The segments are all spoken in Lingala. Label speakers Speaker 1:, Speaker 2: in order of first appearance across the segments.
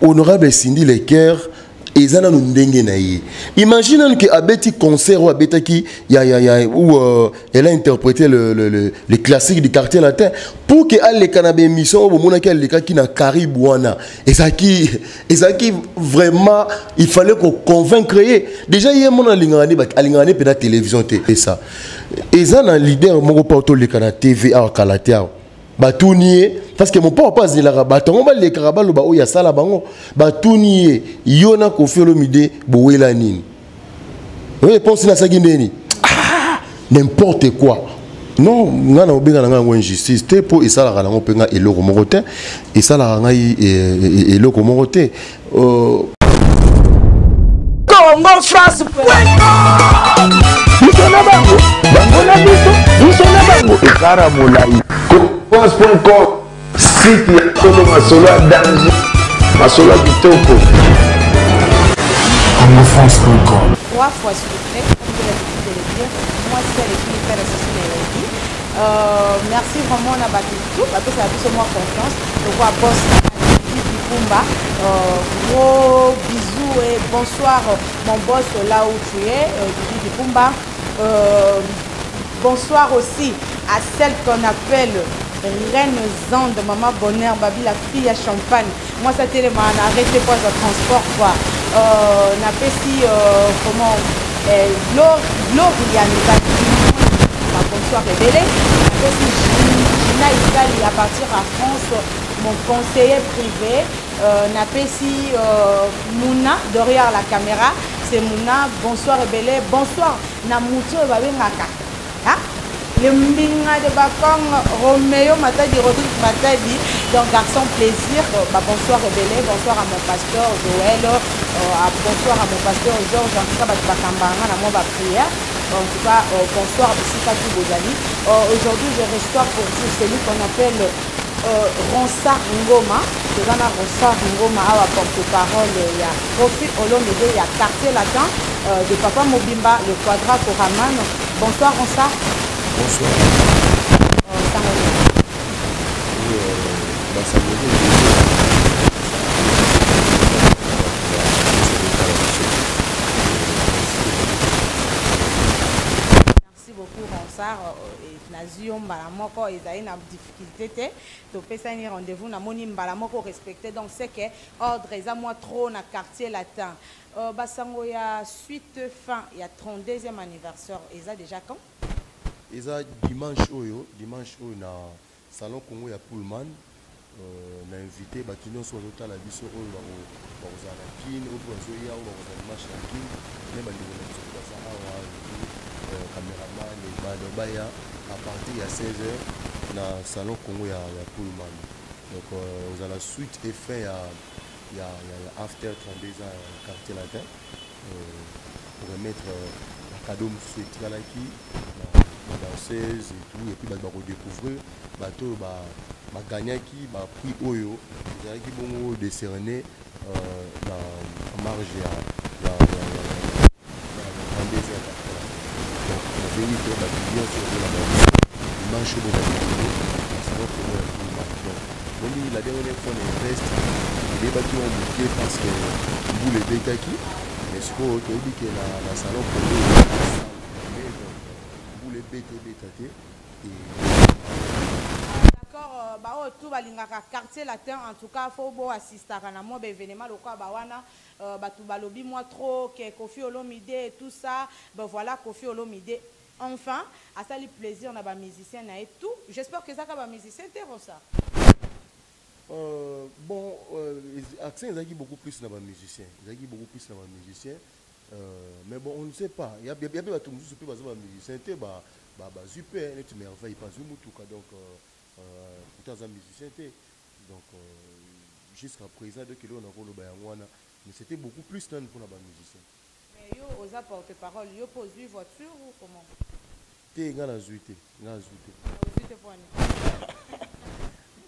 Speaker 1: Honorable Cindy Le Cœur eza nanu ndenge na ye. Imagine nanu que abeti concert ou abetaki ya ya ya où elle a interprété le classique du quartier latin pour que aleka na ba émission oyo bomonaki alekaki na Caribe wana. Ezalaki, ezalaki vraiment, il fallait qu'on convaincre ye. Déjà ye mona alingaka ne ba, alingaka ne pe na télévision te. Et ça. Eza na leader moko pa toleka na TV awa kala te awa. Batuni ye parce que mon papa azelaka bato yango balekaka baloba oyo asala bango. Batuni ye yo na Koffi Olomide bowela nini? Oyo réponse nasalaki ndeni? Ah, n'importe quoi. Non, nga na obenga na nga yango injustice te po esalaka nango mpe nga eloko moko te. Esalaka ngai eloko moko te.
Speaker 2: Congo France
Speaker 3: biso na bango, bango na biso, biso na bango, ekara molai. France point com, site ya solo, masolo ya danger, masolo ya kitoko.
Speaker 4: Congo France point com.
Speaker 5: 3 fois sucré, comme j'ai l'habitude de le dire, moi c'est l'équipe de la société Nairobi. Merci vraiment na bato tout, bato ça biso moi confiance. Donc quoi boss Kumba, gros bisous et bonsoir mon boss là où tu es, Didi Kumba. Bonsoir aussi à celle qu'on appelle Reine Zande, Maman Bonheur, Babi la fille à champagne. Moi ça télé m'a arrêté quoi de transport quoi. Napesi comment Gloria nous a bonsoir Ebele. Napesi Gina Italie à partir à France, mon conseiller privé. Napesi Mouna derrière la caméra, c'est Mouna. Bonsoir Ebele, bonsoir na mutu oyo babengaka, hein? Le mbinga de Bakong, Roméo Matadi, Rodrigue Matadi, donc garçon plaisir. Bah, bonsoir Ebele, bonsoir à mon pasteur Joël, bonsoir à mon pasteur Georges, en tout cas, bah, tu vas kambanga, na moi, bah, prière. En tout cas, bonsoir, Bissika Toubozali. Aujourd'hui, je reçois pour vous celui qu'on appelle Ronsard Ngoma. Tozana Ronsard Ngoma, awa porte-parole ya Koffi Olomide ya quartier latin de Papa Mobimba, le Quadra Koraman. Bonsoir Ronsard.
Speaker 1: Bonsoir.
Speaker 5: Sango.
Speaker 1: Oui bah, ça me dit.
Speaker 5: Merci beaucoup Ronsard. Nazwi yo mbala moko ezali na difficulté te. Topesani rendez-vous na moni mbala moko respecté, donc c'est que ordre eza moi trop na quartier latin. Basango ya suite fin ya 32e anniversaire eza déjà quand?
Speaker 1: Eza dimanche oyo, dimanche oyo na salon Congo ya Pullman. Na invité bato nyonso bazotala biso oyo bakozala na Kin, oyo mpe bazoya, oyo bakozala dimanche na Kin, me bandeko na biso baza awa, cameraman bado baya à partir ya seize heures na salon Congo ya Pullman. Donc ozala suite et fin ya after 32 ans ya quartier latin, pour remettre ba cadeau mosusu etikalaki na danseuse et tout, et puis bato bakodécouvrir bato oyo bagagnaki ba prix oyo ezalaki bongo décerné na marge ya 32 ans ya quartier latin. Donc nabengi to bato nyonso ozolanda biso dimanche oyo bozali na salon Congo ya Pullman. Donc moni la dernière fois na Everest ebebaki mwa moke parce que mbula ebetaki, mais sikoyo toyebi ke na salon Congo donc mbula ebeta ebeta te.
Speaker 5: D'accord, ba oyo tout balingaka quartier latin, en tout cas faut bo assistaka na mwa ba événement lokola ba wana, bato balobi mwa trop ke Koffi Olomide et tout ça, ben voilà Koffi Olomide enfin asali plaisir na ba musicien na ye tout. J'espère que ezaka ba musicien te Rosa.
Speaker 1: Bon, accent ezalaki beaucoup plus na ba musicien, ezalaki beaucoup plus na ba musicien. Mais bon, on ne sait pas. Il y a, il y a bato mosusu mpe baza ba musicien te, bazwi mpe neti merveille, bazwi mutuka, donc pourtant aza musicien te. Donc jusqu'à présent, donc eloko nakoloba yango wana, mais c'était beaucoup plus nanu mpona ba musicien.
Speaker 5: Mais yo oza porte-parole, yo mpe ozwi voiture ou comment?
Speaker 1: Te, nga nazwi te, nga nazwi te.
Speaker 5: Ozwi te mpo nini?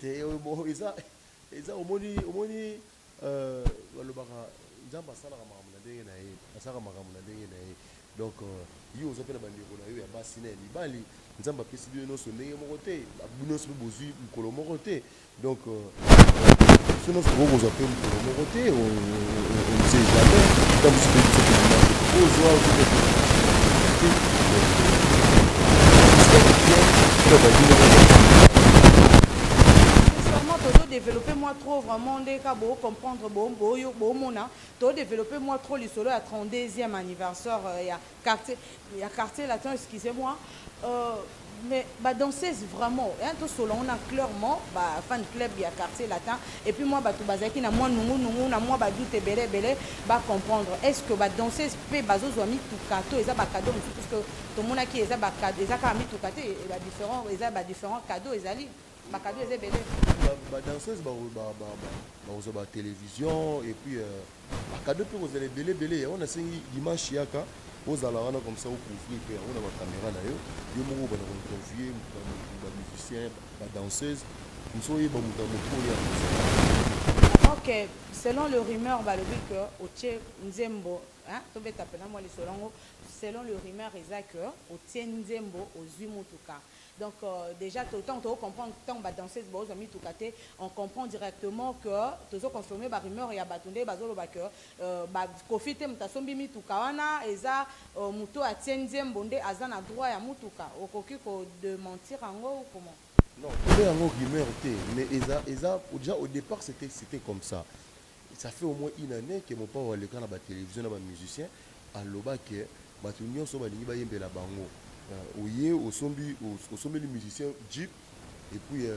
Speaker 1: Te, bon, eza omoni, balobaka Nzambe asalaka makambo na ndenge na ye, asalaka makambo na ndenge na ye. Donc yo oza mpe na bandeko na yo ya basi na ya mibali. Nzambe apesi bino nyonso ndenge moko te, bino nyonso mpe bozwi mokolo moko te. Donc biso nyonso tokoki kozwa mpe mokolo moko te, on ne sait jamais. Ntango mosusu mpe biso mpe dimanche tokozwa te.
Speaker 5: Sincèrement, tozodéveloppe moi trop vraiment nde ka bocomprendre, bomona todéveloppe moi trop lisolo ya 32e anniversaire ya Quartier Latin, excusez-moi, mais badanseuse vraiment, hein, tosolola ngo na clairement, bafan club ya Quartier Latin et puis moi bato bazalaki na mwa nungunungu na mwa badoute ebele ebele, bacomprendre. Est ce que badanseuse mpe bazozwa mituka to eza bacadeau mosusu? Parce que tomonaki eza eza kaka mituka te, badifférent, eza badifférent cadeau, ezali bacadeau eza ebele.
Speaker 1: Badanseuse bakozwa batélévision et puis bacadeau mpe kozala ebele ebele. Yango nasengi dimanche yaka ozala wana, comme ça ocouvrir mpe yango na bacaméra na yo, yo moko obanda kointerviewe bamusicien, badanseuse mosu, oyeba moto ya motu oyo akozala.
Speaker 5: Ok, selon le rumeur, balobi ke otie nzembo, tobeta mpena mwa lisolo yango. Selon le rumeur, eza ke otie nzembo, ozwi motuka. Donc déjà, tant to comprendre, tant badanseuse bozwa mituka te, on comprend directement que tozo confirmer barumeur ya bato nde bazoloba ke Kofi te moto asombi mituka wana, eza moto atie nzembo nde aza na droit ya mutuka. Okoki kodémentir yango ou comment?
Speaker 1: Non, tobe yango rumeur te, mais eza déjà au départ c'était comme ça. Ça fait au moins une année que Mopao aleka na batélévision na bamusicien, aloba ke bato nyonso balingi bayembela bango, oye osombi, osombeli musicien jeep et puis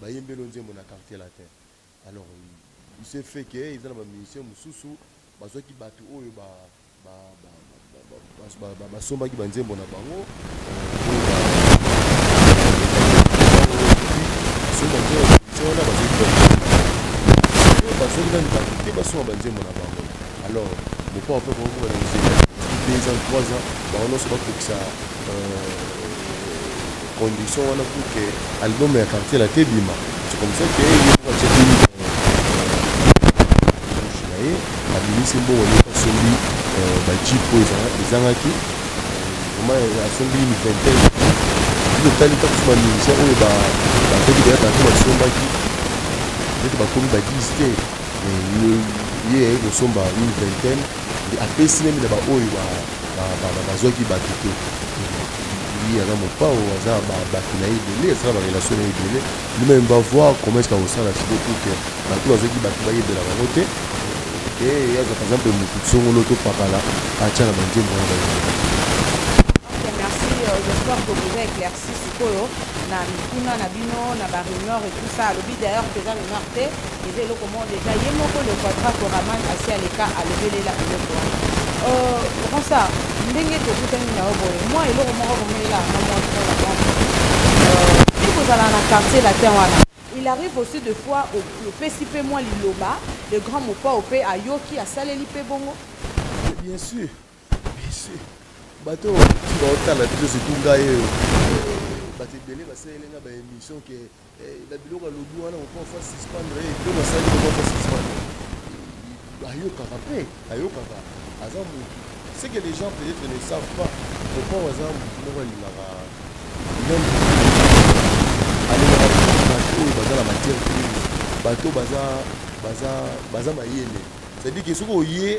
Speaker 1: bayembeli nzembo na Quartier Latin. Alors il s'est fait que eza na bamusicien mosusu bazwaki bato oyo basombaki banzembo na bango, basomba nzembo wana, bazwaki nani bato te basomba banzembo na bango. Alors Mopao mpe kokoma na nzela 2 ans, 3 ans, bango nyonso bakokisa condition wana pour que album ya Quartier Latin ebima. C'est comme ça que ye moko atiaki na ye, abimisi mbongo nyonso, asombi bajeep oyo ezangaki. Vraiment asombi une vingtaine. Totali ntango so bamusicien oyo bazwaki deya bato basombaki neti bakomi ba 10 te, ye aye kosomba une vingtaine, apesi même na baoyo bazwaki bato te. Ye aza Mopao, aza bato na ye ebele, asala barelation na ye ebele. Lui-même va voir comment est-ce qu'akosala sikoyo pour que bato bazwaki bato bayebela bango te, ke azwa par exemple motu songolo to pakala, atya na banzembo wana bayebela.
Speaker 5: Ok, merci. J'espère que vous avez éclairci sikoyo na mituna na bino na barumeur et tout ça. Alobi d'ailleurs que eza rumeur te, eza eloko moko déjà ye moko le Quadra Koraman asi aleka alobelela eloko wana. Ronsard, ndenge tokutani na yo boye, mwa eloko moko komelela na mwa trop na ventre mpe kozala na Quartier Latin wana, il arrive aussi de fois opesi mpe mwa liloba, le grand Mopao mpe ayoki, asaleli mpe bongo?
Speaker 1: Bien sûr, bien sûr. Bato baotala biso, surtout ngai oyo, bato ebele basaleli nga baémission ke na biloko alobi wana, Mopao faut suspendre ye, biloko asali, Mopao faut suspendre. Ayokaka mpe ayokaka, aza motu. Ce que les gens peut-être ne savent pas, Mopao aza motu moko alingaka, même alingaka bato oyo baza na matière grise, bato baza mayele. C'est-à-dire que soki oye,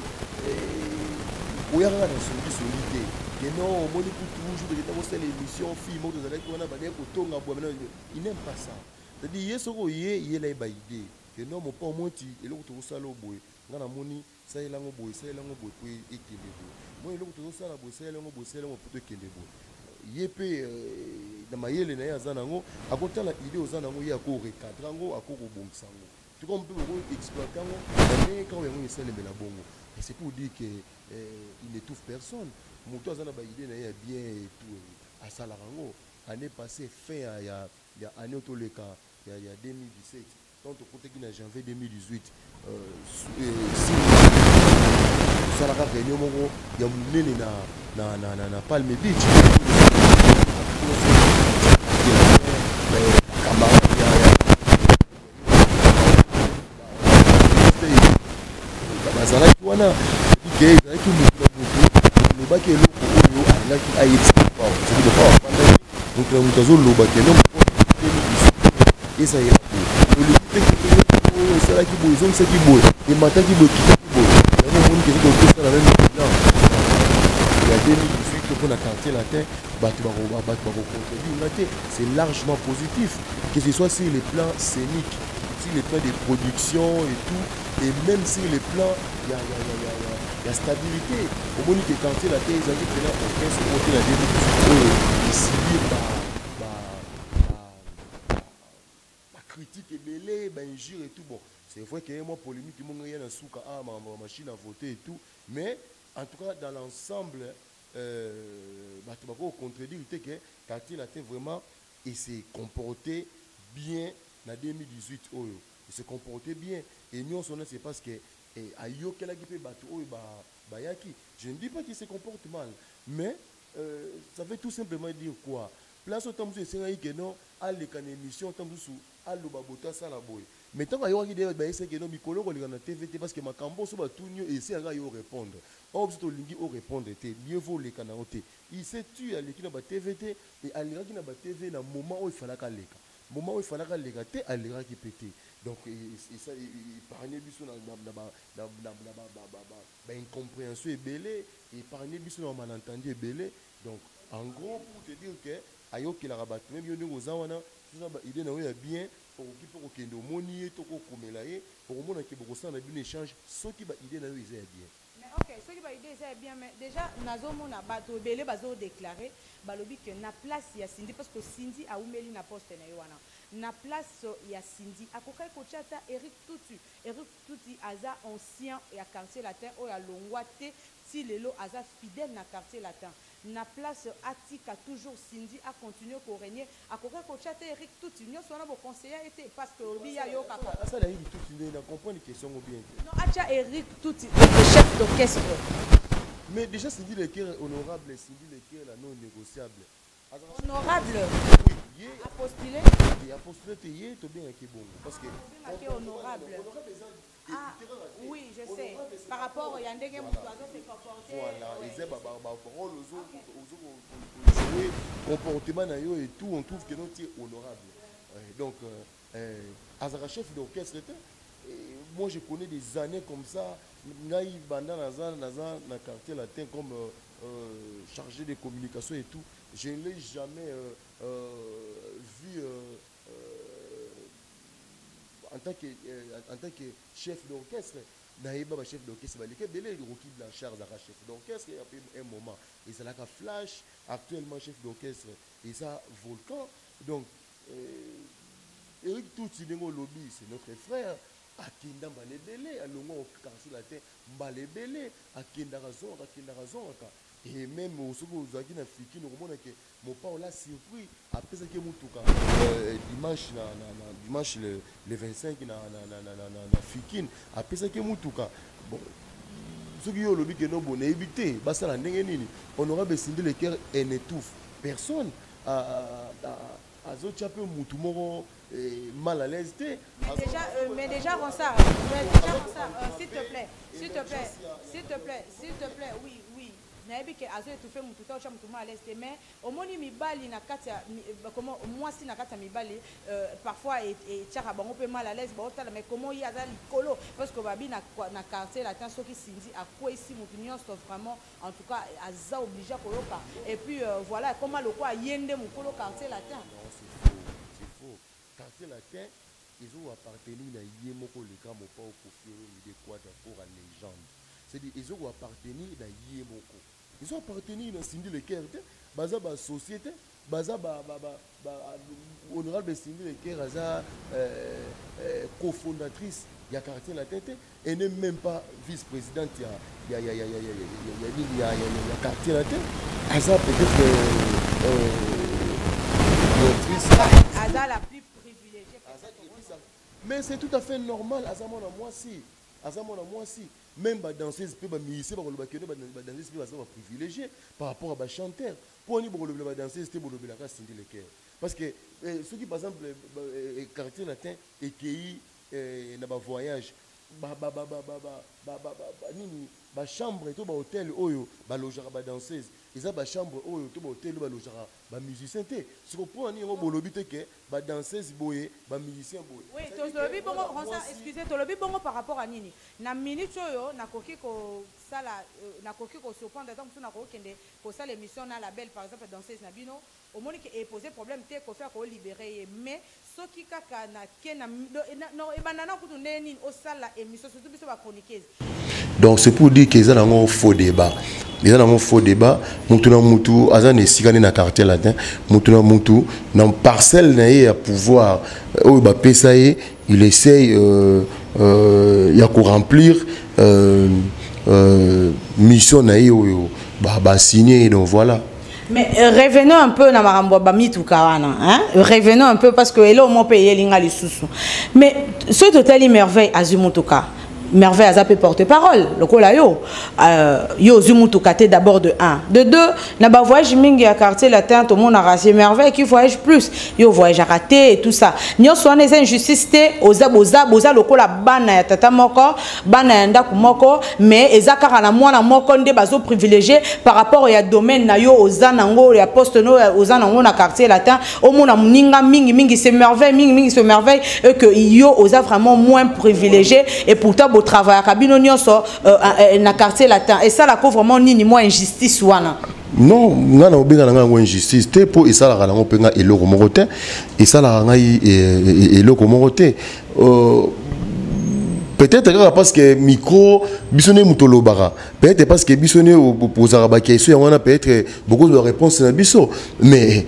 Speaker 1: oya kaka na songisongi te ke non, omoni kutu jour tokenda kosala émission, fille moko tozalaki wana, bandeki kotonga bwa. Il n'aime pas ça. C'est-à-dire ye soki oye, yela ye baidée ke non, Mopao moti eloko tokosala oyo boye, nga namoni salelango boye, salelango boye po ekende boye, moi eloko tozosala boye, salelango boye, salelango po tokende boye. Ye mpe na mayele na ye aza nango, akotala idée oza nango, ye akorecadre yango, akokobongisa yango tout comme mpe bokoexploite yango na ndenge kaka yango esalemela bongo. Et c'est pour dire que il n'étouffe personne. Moto aza na baidée na ye ya bien et tout, asalaka yango. Année passée, fin ya année oyo toleka ya 2017, donc tokotaki na janvier 2018, tosalaka réunion moko ya monene na Palme Beach, camarade ya bazalaki wana, ke ezalaki motu na motu alobi. Alobaki eloko oyo alingaki ayebisa Mopao. Soki Mopao afandaki, moto na moto azoloba ke non, Mopao 2018 ezalela boye, olingi te oyo esalaki boye, ezongisaki boye, emataki boye, ekitaki boye. Yango omoni ke soki okosala même bilan ya 2018 mpona Quartier Latin, bato bakocontredire nga te, c'est largement positif, que ce soit sur le plan scénique, sur le plan de production et tout, et même sur le plan ya stabilité. Omoni ke Quartier Latin ezalaki mpena orchestre oyo te na 2018 oyo esubir bacritique ebele, bainjure et tout. Bon, c'est vrai que moi, polémique mongo ya na suka, ah, ma machine à voter et tout, mais en tout cas, dans l'ensemble, bato bako contredire te ke Quartier Latin vraiment et s'est comporté bien na 2018 oyo. Il s'est comporté bien et nyonso wana, c'est parce que ayokelaki mpe bato oyo bayaki. Je ne dis pas qu'il se comporte mal, mais ça veut tout simplement dire quoi? Place oyo ntango mosusu esengaki ke non, aleka na émission, ntango mosusu aloba boto, asala boye, mais ntango ayokaki de bayesaki no mikolo koleka na TV te, parce que makambo so batuni yo, esengaka yo répondre. Or biso tolingi orépondre te, mieux vaut oleka nango te. Il s'est tu aleki na batv te et alekaki na batv na moment oyo efalaka aleka, moment oyo efalaka aleka te, alekaki mpe te. Donc épargne biso na baincompréhension ebele, épargne biso na malentendu ebele. Donc en gros, pour te dire que ayokelaka bato, même yo ndenge oza wana, soza baidée na yo ya bien, okoki mpe kokende, omoni ye to kokomela ye, okomona ke bokosala na bino échange soki baidée na yo eza ya bien.
Speaker 5: Mais ok, soki baidée eza ya bien, mais déjà nazomona bato ebele bazodéclare, balobi ke na place ya Cindy, parce que Cindy aumeli na poste na ye wana, na place ya Cindy akokaki kotia ata Eric Tutu. Eric Tuti aza ancien ya Quartier Latin oyo alongwa te ti lelo, aza fidèle na Quartier Latin. Na place atika toujours Cindy acontinue korégner, akokaki kotia te Eric Tuti. Nyonso wana boconseilla ye te, parce que olobi ye ayokaka.
Speaker 1: Asala Eric Tuti nde na comprendre question ngo bien te.
Speaker 5: Non, atia Eric Tuti chef d'orchestre.
Speaker 1: Mais déjà Cindy Leker, honorable Cindy Leker, la non négociable.
Speaker 5: Honorable apostulé.
Speaker 1: Apostulé te, ye tobengaki bongo parce que
Speaker 5: Obengaki honorable. Ah oui, je sais, par rapport ya ndenge moto azo se comporter.
Speaker 1: Voilà, eza barôle ozojouer, comportement na yo et tout, on trouve que non, tu es honorable. Donc azalaka chef d'orchestre te. Moi, je connais des années comme ça, ngai banda naza na Quartier Latin comme chargé de communication et tout, je ne l'ai jamais vu en tant que chef d'orchestre. Nayeba bachef d'orchestre baleki ebele. Rocky Blanchard azalaka chef d'orchestre ya pe un moment, ezalaka Flash. Actuellement, chef d'orchestre eza Volcan. Donc Eric Tutsi, ndenge olobi, c'est notre frère, akenda mbala ebele, alongwa Quartier Latin mbala ebele, akendaka zongaka, akendaka zongaka. Et même soki ozalaki na Fikine, okomona ke Mopao l'a surpris, apesaki ye motuka dimanche na dimanche le 25 na Fikine, apesaki ye motuka. Bon, soki yo olobi ke no, bo nayebi te basala ndenge nini. Honorable Cindy Leker, elle n'étouffe personne, azotia mpe mutu moko mal à l'aise te.
Speaker 5: Mais déjà, Ronsard, mais déjà, Ronsard, s'il te plaît, s'il te plaît, s'il te plaît, s'il te plaît, oui. Nayebi ke azo étouffe mutu te, otya mutu mo à l'aise te, mais omoni mibali na kati ya comment, mwasi na kati ya mibali, parfois etiaka bango mpe mal à l'aise, baotala. Mais comment ye aza likolo? Parce que babi na Quartier Latin, soki Cindy akweyisi mutu nyonso, vraiment, en tout cas, aza obligé koyoka. Et puis voilà, koma lokwa ye nde mokolo Quartier Latin.
Speaker 1: Non, c'est faux, c'est faux. Quartier Latin ezoappartenir na ye moko leka Mopao Kofi Olomide Quadra pour la légende, c'est-à-dire ezokoappartenir na ye moko, ezoappartenir na Cindy Leker te. Baza basociété, baza ba honorable Cindy Leker aza cofondatrice ya Quartier Latin te, et n'est même pas vice-présidente ya nini, ya Quartier Latin. Aza peut-être directrice.
Speaker 5: Aza la plus privilégiée.
Speaker 1: Mais c'est tout à fait normal, aza mwana mwasi, aza mwana mwasi. Même badanseuse mpe, bamusicien bakoloba kende, badanseuse mpe baza baprivilégié par rapport à bachanteur. Mpo ani bokolobela badanseuse te, bolobelaka Cindy Leker? Parce que soki par exemple Quartier Latin ekei na bavoyage, Nini, bachambre to bahotel oyo balojaka badanseuse, eza bachambre oyo to bahotel oyo balojaka bamusicien te. Siko mpona nini yango bolobi te ke badanseuse boye, bamusicien boye?
Speaker 5: Oui, tolobi bongo, Ronsard, excusez, tolobi bongo par rapport à nini? Na minute oyo nakoki kosala, nakoki kosurprendre ntango mosusu nakokende kosala émission na label, par exemple danseuse na bino, omoni ke epose problème te, Kofi akolibérer ye. Mais soki kaka nake na ebanda na kutu ndenge nini osala émission, surtout biso bachroniqueuse?
Speaker 1: Donc c'est pour dire que eza nango faux débat, eza nango faux débat. Mutu na mutu aza na esika nde na Quartier Latin, mutu na mutu na parcelle na ye ya pouvoir oyo bapesa ye, il essaye ya koremplir mission na ye oyo basigné. Donc voilà.
Speaker 5: Mais revenons un peu na makambo ya bamituka wana, hein? Revenons un peu, parce que eloko moko mpe eyelinga lisusu. Mais soki totali, Merveille azwi mutuka. Merveille aza mpe porte parole lokola yo. Yo ozwi mutuka te, d'abord de 1, de 2, na bavoyage mingi ya Quartier Latin, tomonaka c'est Merveille qui voyage plus, yo voyageaka te. Et tout ça nyonso wana eza injustice te? Oza boza boza lokola bana ya tata moko, bana ya ndako moko, mais eza kaka na mwana moko nde bazoprivilégie par rapport ya domaine na yo oza nango, ya poste no oza nango na Quartier Latin. Omona moninga mingi mingi c'est Merveille, mingi mingi c'est Merveille, et que yo oza vraiment moins privilégié, et pourtant botravaillaka bino nyonso na Quartier Latin. Esalaka vraiment nini, mwa injustice wana?
Speaker 1: Non, nga na obenga na ngai yango injustice te, mpo esalaka nango mpe nga eloko moko te, esalaka ngai eloko moko te. Peut-être kaka parce que micro biso nde moto olobaka, peut-être parce que biso nde opozaka baquestion yango wana, peut-être beaucoup de réponse na biso. Mais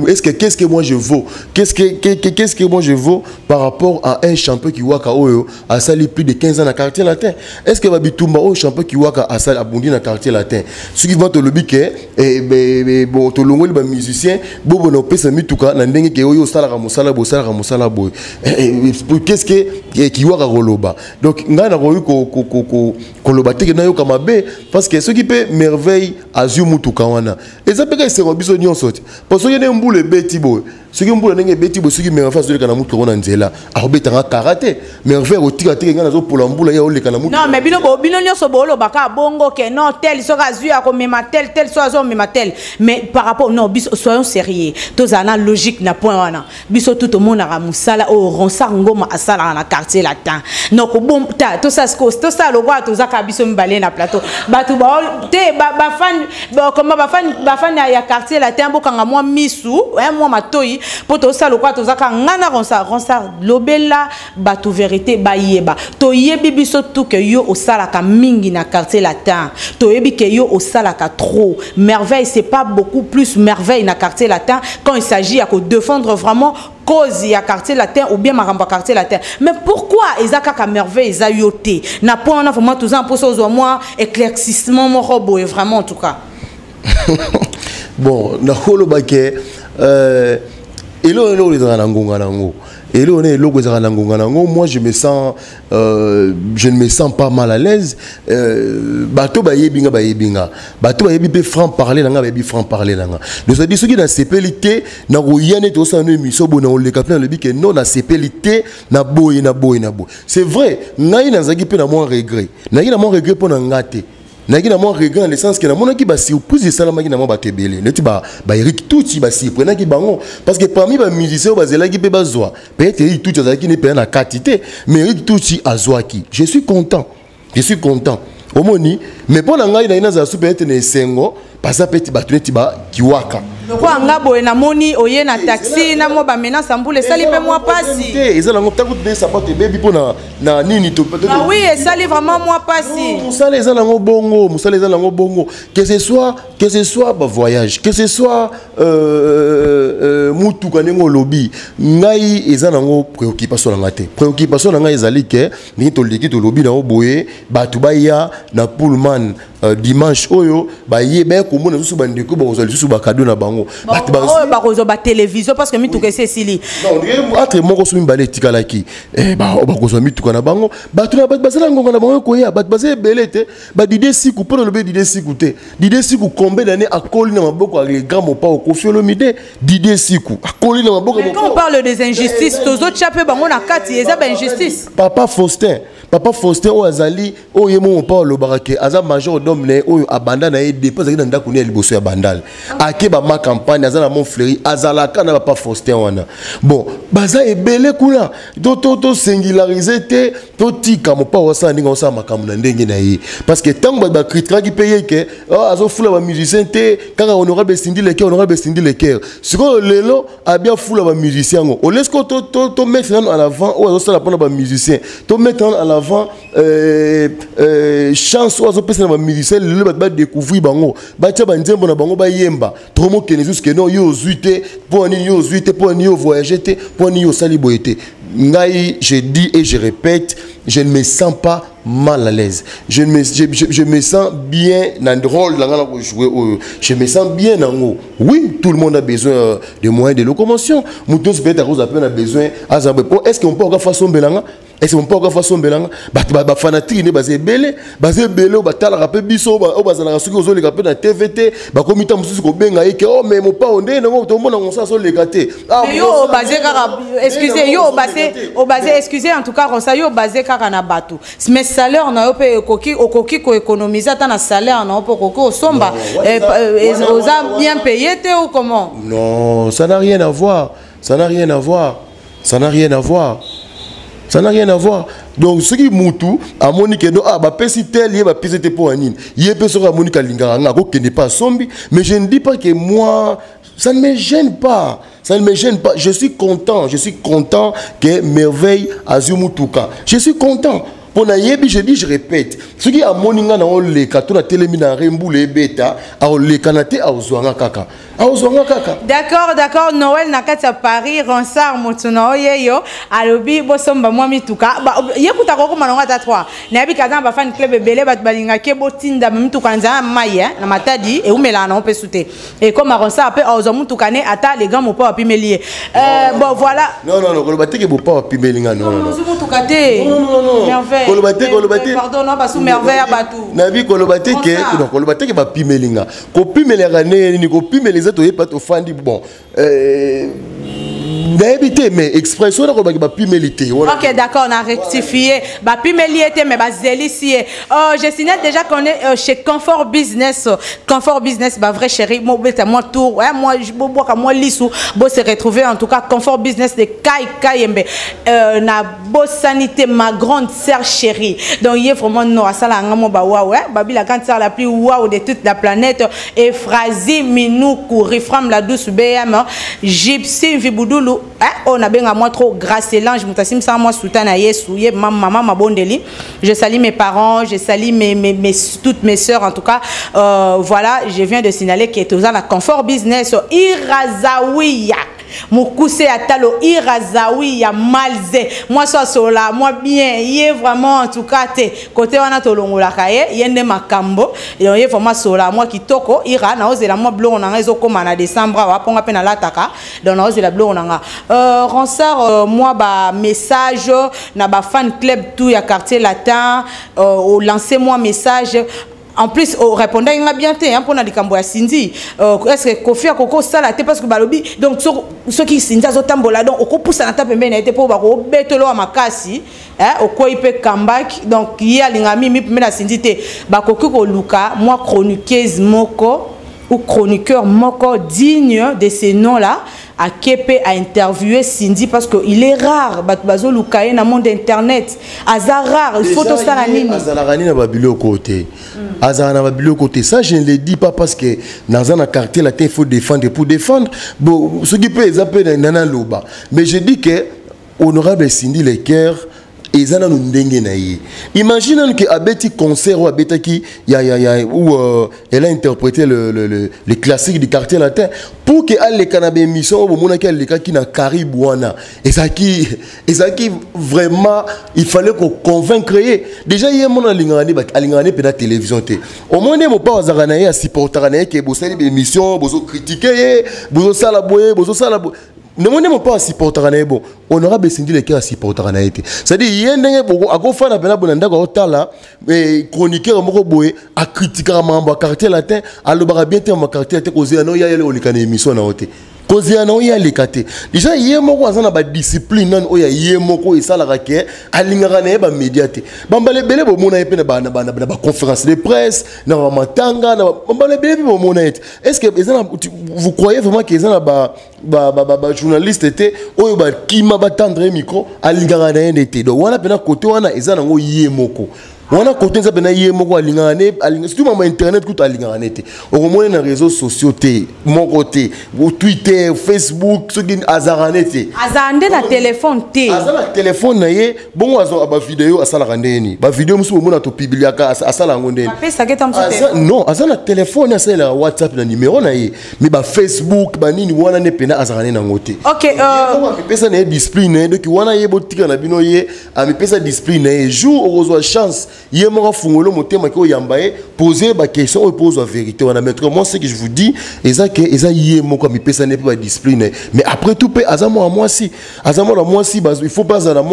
Speaker 1: est-ce que qu'est-ce que moi je vaux, qu'est-ce que moi je vaux par rapport à un champion Kiwaka oyo asali plus de 15 ans na Quartier Latin? Est-ce que babitumba oyo champion Kiwaka asali, abundi na Quartier Latin, soki va tolobi ke bon, tolongoli bamusicien bobona opesa mituka na ndenge ke oyo osalaka mosala boye, osalaka mosala boye, qu'est-ce que Kiwaka koloba? Donc ngai nakoki koloba te ke nayoka mabe, parce que soki mpe Merveille azwi mutuka wana, eza mpe ka esengo biso nyonso te. Po soki nde mbula ebeti boye, soki mbula ndenge ebeti boye, soki Merveille azoleka na mutuka wana nzela, akobetanga kara te. Merveille akotika te ngai nazopola mbula, ye aoleka na mutuka.
Speaker 5: Non, mais bino nyonso boolobaka bongo ke non, tel soki azwi akomema tel, tel soki azomema tel. Mais par rapport, non, biso, soyons sérieux, tozala na logique na point wana. Biso tu tomonaka mosala oyo Ronsard Ngoma asalaka na Quartier Latin. Donc bon, ta tosala sikoyo, tosala lokola tozaka biso mibale na plateau. Bato te, bafan, koma bafan ya Quartier Latin, bokanga mwa misu, mwa matoi, mpo tosala lokola tozaka nga na Ronsard. Ronsard, lobela bato vérité, bayeba. Toyebi biso tu ke yo osalaka mingi na Quartier Latin, toyebi ke yo osalaka trop. Merveille, c'est pas beaucoup plus Merveille na Quartier Latin quand il s'agit ya kodéfendre vraiment cause ya Quartier Latin ou bien makambo ya Quartier Latin. Mais pourquoi eza kaka Merveille, eza yo te na point wana? Vraiment, toza mposa ozwa mwa éclaircissement moko boye, vraiment, en tout cas.
Speaker 1: Bon, nakoloba ke eloko ezalaka na ngonga nango, eloko na eloko ezalaka na ngonga nango. Moi, je ne me sens pas mal à l'aise. Bato bayebi nga, bayebi nga, bato bayebi mpe franc parler na nga, bayebi franc parler na nga. Donc c'est-à-dire soki nasepeli te, nakoya neti osala no émission boye, nakoleka mpe nalobi ke non, nasepeli te na boye, na boye, na boye. C'est vrai, ngai nazalaki mpe na mwa regret, nazalaki na mwa regret mpo na nga te, nazalaki na mwa regret dans le sens ke namonaki basurprise esalamaki na mwa bato ebele neti baErik Tuti, basurprenaki bango, parce que parmi bamusicien oyo bazelaki mpe bazwa, peut-être Erik Tuti azalaki ne mpenza na kati te, mais Erik Tuti azwaki. Je suis content, je suis content, omoni. Mais mpo na ngai, naye nazala su peut-être na esengo, baza mpe ti bato neti bakiwaka.
Speaker 5: Lokola nga boye, namoni oye na taxi na mwa bamenace ya mbula, esali mpe mwa pasi.
Speaker 1: Te, eza nango ntango tode sapato ebebi mpo na nini
Speaker 5: Ah oui, esali vraiment mwa pasi.
Speaker 1: Mosala eza nango bongo, mosala eza nango bongo, que ce soit bavoyage, que ce soit mutuka ndenge olobi, ngai eza nango préoccupation na ngai te. Préoccupation na ngai ezali ke ndenge toleki, tolobi nango boye, bato baya na Pullman dimanche oyo, baye baya komona lisusu bandeko, bakozwa lisusu bacadeau na bango. Bato
Speaker 5: oyo bakozwa batelevizio, parce que mituka esi esili.
Speaker 1: Non, entre moko so mibale etikalaki, bakozwa mituka na bango. Bato na bato bazala ngonga na bango ekoya, bato baza ebele te. Badide Siku, mpo na lobi Dide Siku te, Dide Siku combien d'année akoli na maboko ya le grand Mopao Kofi Olomide? Dide Siku akoli na maboko ya
Speaker 5: Mais quand on
Speaker 1: Mopao.
Speaker 5: parle des injustices, tozotya mpe bango na kati, eza bainjustice.
Speaker 1: Papa Faustin. Papa Faustin oyo azali oyo ye moko mpa alobaka ke aza major d'homme na ye oyo abanda na ye depuis azalaki na ndako ne ya liboso ya Bandal, ake bama campagne, aza na Montfleury, azalaka na papa Faustin wana. Bon, baza ebele kuna. Tosingularise te, totika Mopao asala ndenge osala makambo na ndenge na ye, parce que ntango bato bacritiquaki mpe ye ke, oh, azofula bamusicien te, kaka honorable Cindy Le Cœur, honorable Cindy Le Cœur. Sikoyo lelo abi afula bamusicien yango, olesko tomettre nano en avant oyo azosala mpona bamusicien, tomettre nano en avant chance oyo azopesa na bamusicien. Lelo bato badécouvrir bango, batia banzembo na bango, bayemba. Tokomokende jusque non, yo ozwi te mpo nini, yo ozwi te mpo nini, yo voyage te mpo nini, yo osali boye te. Ngai, je dis et je répète, je ne me sens pas mal à l'aise. Je me sens bien dans le rôle na nga na jouer oyo. Je me sens bien nango. Oui, tout le monde a besoin de moyens de locomotion. Moto nyonso peut-être akozala mpe na besoin aza boye. Po est ce que on peut encore fasombelanga? Est ce que on peut encore fasombelanga? Bato bafanatike nde baza ebele, baza ebele oyo batalaka mpe biso, oyo bazalaka soki ozoleka mpe na TV te, bakomi ta mosusu kobenga ye ke: "O mais Mopao, nde nango tomona ngosa azoleka te."
Speaker 5: Ah, mais yo obase kaka, excusez, yo obase, excusez, en tout cas Rosa, yo obase kaka na bato, mais salaire na yo mpe okoki koéconomiser ata na salaire na yo mpe okoki osomba. Oza bien payé te ou comment?
Speaker 1: Non, ça n'a rien à voir, ça n'a rien à voir, ça n'a rien à voir, ça n'a rien à voir. Donc soki mutu amoni ke no, ah, bapesi tel, ye bapesi te mpo ya nini, ye mpe soki amoni kalingaka nga, akokende mpe asombi. Mais je ne dis pas que moi, ça ne me gêne pas, ça ne me gêne pas. Je suis content, je suis content que Merveille azwi mutuka, je suis content mpo nayebi. Je dis, je répète, soki amoni nga na oleka to natelemi na re, mbula ebeta, aolekana te, aozwanga kaka, aozwanga kaka.
Speaker 5: D'accord. Noël na kati ya Paris, Ronsard, moto na oyo yeyo alobi bosomba mwa mituka. Ye kuta kokoma nango ata 3. Nayebi kaza na bafan club ebele, bato balingaki botinda mituka na nzela ya mai, na Matadi eumelaka nango mpe su te. Ekoma Ronsard mpe azwa mutuka ne ata le grand Mopao apimeli ye. Bon, voilà.
Speaker 1: Non, non, non, koloba te ke Mopao apimeli nga, non, non, non.
Speaker 5: Ozwi mutuka te.
Speaker 1: Non, non, non.
Speaker 5: Merveille.
Speaker 1: Koloba te, koloba te.
Speaker 5: Pardon, non, basu Merveille ya bato.
Speaker 1: Nayebi, koloba te ke
Speaker 5: Ronsard.
Speaker 1: Non, koloba te ke bapimeli nga. Kopimelaka ndenge nini? Kopimela eza toyebi, tofandi, bon, nayebi te, mais expression wana kolobaki bapimeli te wana.
Speaker 5: Ok, d'accord, on a rectifié. Bapimeli ye te, mais bazelisi ye. Oh, je signale déjà qu'on est chez Confort Business. Confort Business, bah, vrai chéri, moi, beta, moi, tour, ouais, moi, je moi, lissou, bo se retrouver, en tout cas, Confort Business de Kai Kayembe. Na bo sanité, ma grande sœur chérie. Donc, il est vraiment non, à ça, là, ngamo, bah, waouh, ouais, babi, la grande sœur la plus waouh de toute la planète. Et Frazi Minou, Rifram, la douce BM, Gypsy, Vibudoulou, hein, on a bien moi trop grâce et l'ange, mutasim, ça, moi, soutana, yesu, ye, maman, ma bondeli. Je salue mes parents, je salue toutes mes sœurs, en tout cas, voilà, je viens de signaler qu'il est aux la Confort Business, Irazawiya. Mokuse ya talo, Irazawi ya malze, mwasi asola mwa bien, ye vraiment, en tout cas te côté wana tolongolaka ye, ye nde makambo. Donc ye vraiment asola mwa kitoko. Ira, naozela mwa biloko na nga ezokóma na décembre awa, mponga mpe nalataka. Donc naozela biloko na nga. Ronsard, mwa bamessage na bafan club tout ya Quartier Latin, olance mwa message. En plus orépondaki nga bien te, hein, mpona likambo ya Cindy. Est ce que Kofi akoki osala te? Parce que balobi donc soki Cindy azotambola, donc okopusana ta pembeni na ye te mpo bakobetelo ya makasi, okwei mpe comeback. Donc ye alinga mimi pembeni na Cindy te. Bakoki koluka mwa chroniqueuse moko ou chroniqueur moko digne de ce nom là ake mpe ainterviewer Cindy, parce que il est rare, bato bazoluka ye na monde internet, aza rare. Il faut tosala nini?
Speaker 1: Azalaka nini na babiloko te, azalaka na babiloko te. Ça, je ne le dis pas parce que naza na Quartier Latin, il faut défendre pour défendre. Bon, soki mpe eza mpe nana loba, mais je dis que honorable Cindy Le Cœur eza nanu ndenge na ye. Imagine nanu ke abeti concert oyo abetaki ya où elle a interprété le classique du Quartier Latin, pour ke aleka na baémission oyo bomonaki alekaki na Caribe wana, ezalaki vraiment, il fallait koconvaincre ye déjà. Ye mona alingaka nde, alingaka nde mpe na télévision te. Omoi nde Mopao azalaka na ye, asupportaka na ye ke bosali baémission, bozocritiquer ye, bozosala boye, bozosala boye. Ndenge nde Mopao asupportaka na ye, bon, honorable Cindy Le Cœur asupportaka na ye te. C'est-à-dire ye ndenge akofanda mpena boye na ndako, aotala chroniqueur moko boye acritiquaka makambo ya Quartier Latin, alobaka bien te ma Quartier Latin, kozela no ya yele oleka na émission na yo te. Kozela na oyo aleka te. Déjà ye moko aza na badiscipline nani oyo ya ye moko esalaka ke alingaka na ye bamédia te. Bambala ebele bomona ye mpe na baconférence de presse, na bamatanga, na bambala ebele mpe bomona ye te. Est ce que eza na, vous croyez vraiment ke eza na bajournaliste te oyo bakima batendre ye micro? Alingaka na ye nde te. Donc wana mpena kote wana eza nango ye moko, wana kote eza mpena ye moko alingaka ne, surtout mama internet kutu alingaka ne te. Okomona na réseaux sociaux te moko te, Twitter, Facebook, soki azalaka ne te.
Speaker 5: Azala nde na telefone te.
Speaker 1: Aza na telefone na ye bongo, azwaka bavideo, asalaka ndeni bavideo mosusu bomona topubliaka, asala yango ndeni.
Speaker 5: Bapesaka ete mosusu telefone.
Speaker 1: Non, aza na telefone, asalelaka WhatsApp na numero na ye, mais bafacebook banini wana nde mpena azalaka ne nango te. Ye amipesa na ye discipline na ye. Donc wana ye botika na bino, ye amipesa discipline na ye. Jour okozwa chance, ye moko afungoli motema ke oyamba ye, pose baquestion oyo mpo ozwa vérité wana. Mais moi, ce que je vous dis eza ke eza ye moko amipesa ne mpe badiscipline na ye. Mais après tout mpe aza mwana mwasi, aza mwana mwasi, il faut mpe azala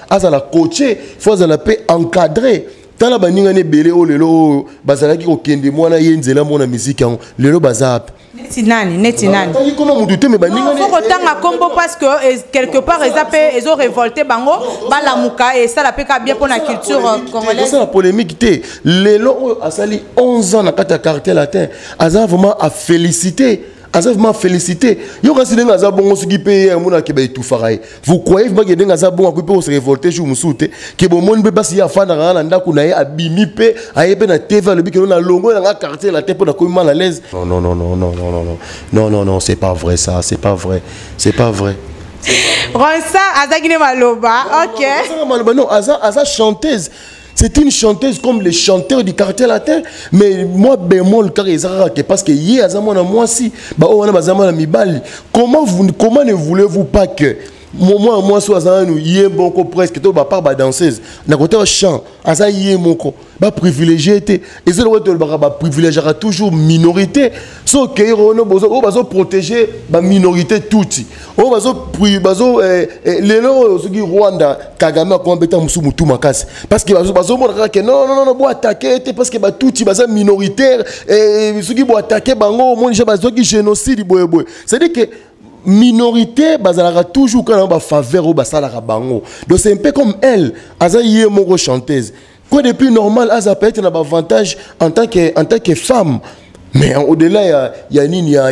Speaker 1: azala coaché, il faut azala mpe encadré. Tala baningani ebele oyo lelo oyo bazalaki kokende mwana ye nzela mona misiki yango, lelo baza ape.
Speaker 5: Neti nani? Neti nani?
Speaker 1: Tangi koma mutu te, me baningani.
Speaker 5: Faut kotanga kombo parce que quelque part eza mpe ezo révolte bango, balamuka, esala mpe ka bien mpo na culture congolaise.
Speaker 1: Osala polémique te. Lelo oyo asali 11 ans na kati ya Quartier Latin, aza vraiment à féliciter, aza vraiment félicité. Yo kasi ndenge aza bongo, soki mpe ye amonaka baetufaka ye, vous croyez vraiment ke ndenge aza bongo akoki mpe kose révolter jour mosusu te? Ke bomoni mpe mpasi ye afandaka kaka na ndako na ye, abimi mpe aye mpe na TV, alobi ke na longo nanga Quartier Latin mpo nakomi mal à l'aise. Non, non, non, non, non, non, non, non, non, non, c'est pas vrai ça, c'est pas vrai, c'est pas vrai.
Speaker 5: Ronsa azalaki nde maloba, ok.
Speaker 1: Aza maloba, non, aza chanteuse. C'est une chanteuse comme les chanteurs du Quartier Latin. Mais moi, bémol, car ils parce que ye aza mwana mwasi, ba oyo wana baza mwana mibali. Comment ne voulez-vous pas que moi, moi, so aza nanu ye moko presque to ba part ba danseuse na côté ya chant, aza ye moko ba privilégié te? Eza lokola tolobaka, ba privilégiaka toujours minorité. So okei rono oyo bazo protéger ba minorité tuti oyo bazo lelo oyo soki Rwanda, Kagame akoma beta mosusu motu makasi parce que bazomona kaka ke non, non, non, bo attaquer te parce que batuti baza minoritaire, soki bo attaquer bango, omoni ja bazwaki génocide boyeboye. C'est à dire que minorité bazalaka toujours kaka na bafaveur oyo basalaka bango. Donc c'est un peu comme elle, aza ye moko chanteuse, quoi de plus normal aza peut-être na baavantage en tant que femme. Mais au-delà ya nini ya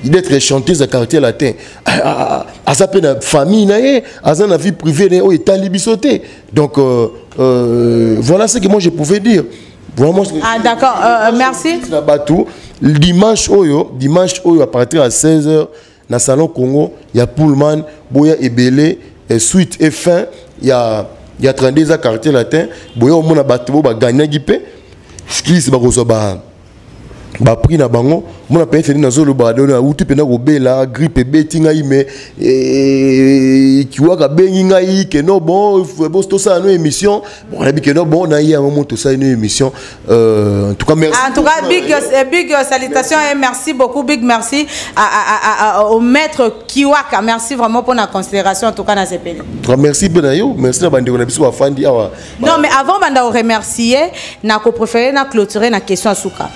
Speaker 1: d'être chanteuse à Quartier Latin, aza mpe na famille na ye, aza na vie privée na ye oyo etali biso te. Donc voilà ce que moi je pouvais dire vraiment.
Speaker 5: Ah d'accord, merci.
Speaker 1: Na bato, dimanche oyo, dimanche oyo à partir ya 16h na Salon Congo ya Pullman, boya ebele, suite et fin ya 32 ya Quartier Latin. Boya omona bato bo bagagnaki mpe skills, bakozwa ba baprix na bango. Mona peut-être nini nazoloba, dono awuti mpena kobela grippe, ebeti ngai, mais kiwaka abengi ngai ke no, bon, tosala no émission. Bon, nayebi ke no, bon, naye yango mo tosali no émission. En tout cas, merci.
Speaker 5: En tout cas, big, big salutation et merci beaucoup, big merci au maître Kiwaka. Merci vraiment pour la considération, en tout cas, na sepeli.
Speaker 1: Merci mpe na yo, merci na bandeko na biso bafandi awa.
Speaker 5: Non, mais avant banda remercier, na ko préférer na clôturer na question à suka.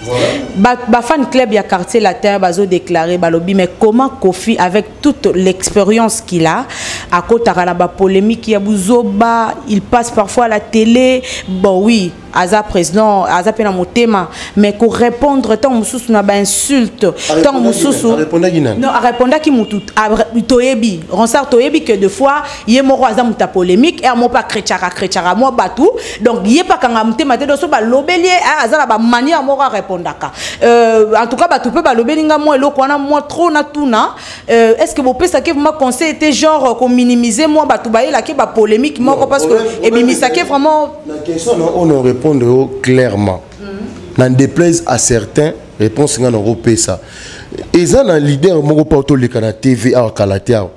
Speaker 5: Ba fan club ya Quartier Latin bazo déclarer, balobi: mais comment Kofi, avec toute l'expérience qu'il a, à côté na ba polémique ya buzoba, il passe parfois à la télé? Bon oui, aza président, aza pe na motema, mais ko répondre tant mosusu na ba insulte, tant mosusu.
Speaker 1: Arépondaki nani?
Speaker 5: Non, arépondaki mutu toyebi, Ronsard toyebi que deux fois ye moko aza mutu ya polémique et mo pa chrétiaka chrétiaka mwa batu. Donc ye pa kanga motema te. Donc so balobeli ye, aza na ba manière moko arépondaka. En tout cas, batu mpe balobeli nga mwa eloko wana mwa trop na tuna, est ce que bopesaki vraiment conseil était genre kominimiser mwa bato bayelaki bapolémique moko parce que ebimisaki vraiment?
Speaker 1: La question na oyo, on répondre clairement, n'en déplaise à certains, réponse nga nakopesa eza na leader moko mpo toleka na TV awa kala te awa,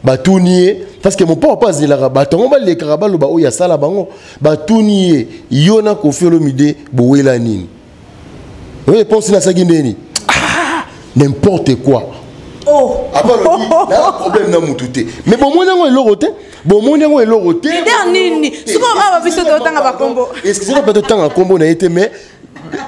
Speaker 1: batuni ye parce que mopa papa azelaka bato yango balekaka baloba oyo asala bango. Batuni ye: yo na Kofi Olomide bowela nini? Réponse nasalaki ndeni? Ah, n'importe quoi.
Speaker 5: Oh.
Speaker 1: Apa alobi na problème na mutu te, mais bomoni yango eloko te, bomoni yango eloko te.
Speaker 5: Leader nini? Soki awa biso totanga bakombo.
Speaker 1: Excusez-moi, mpe totanga kombo na ye te, mais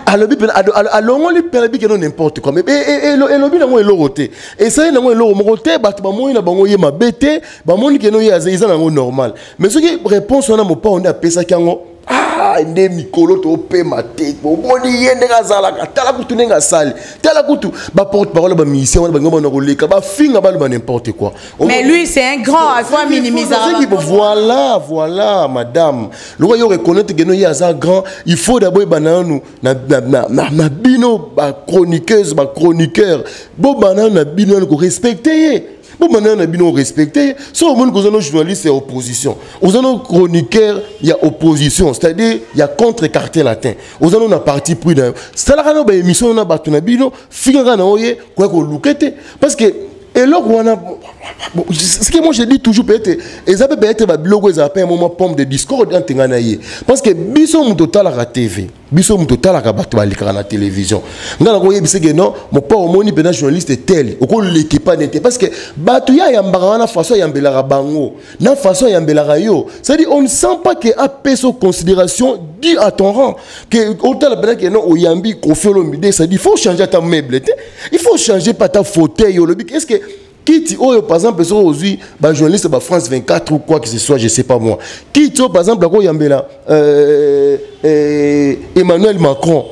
Speaker 1: Alobi pena alongoli pena bike no n'importe quoi, mais elobi nango eloko te, esali nango eloko moko te. Bato bamoni na bango ye mabe te, bamoni keno ye eza nango normal. Mais soki réponse wana Mopao nde apesaki yango, ah, nde mikolo topema te. Omoni ye ndenge azalaka, tala kutu ndenge asali, tala kutu baporte parole, bamusicien wana bango bana koleka bafinga, baloba n'importe quoi.
Speaker 5: Mais lui, c'est un grand, il faut minimiser.
Speaker 1: Voilà, voilà, madame. Lokola yo reconnaître que no ye aza grand, il faut d'abord ebanda nanu na bino bachroniqueuse, bachroniqueur. Bobanda nanu na bino nanu korespecte ye, bobanda na bino respecte ye. So omoni koza no journaliste ya opposition, oza no chroniqueur ya opposition, c'est-à-dire ya contre Quartier Latin, oza no na parti pris na yo, salaka no baémission na bato na bino, fingaka na oye koya koluka te, parce que eloko wana, ce que moi je dis toujours, peut-être eza mpe peut-être babiloko ezala mpe mwa pomme de discorde entre ngai na ye, parce que biso moto otalaka TV, biso moto otalaka bato balekaka na télévision, ngai nakoyebisa ke non, Mopao, omoni mpena journaliste tel okoleki pa ne te, parce que bato ye ayambaka wana, façon ayambelaka bango na façon ayambelaka yo, c'est-à-dire on ne sent pas que apesa considération due à ton rang, que otala mpena ke non, oyambi Koffi Olomide, c'est-à-dire il faut changer ata meuble te, il faut changer pa ata fauteuil. Olobi est-ce que kiti oyo, par exemple, soki ozwi bajournaliste ba France 24 ou quoi que ce soit, je sais pas moi, kiti oyo, par exemple, akoyambela Emmanuel Macron,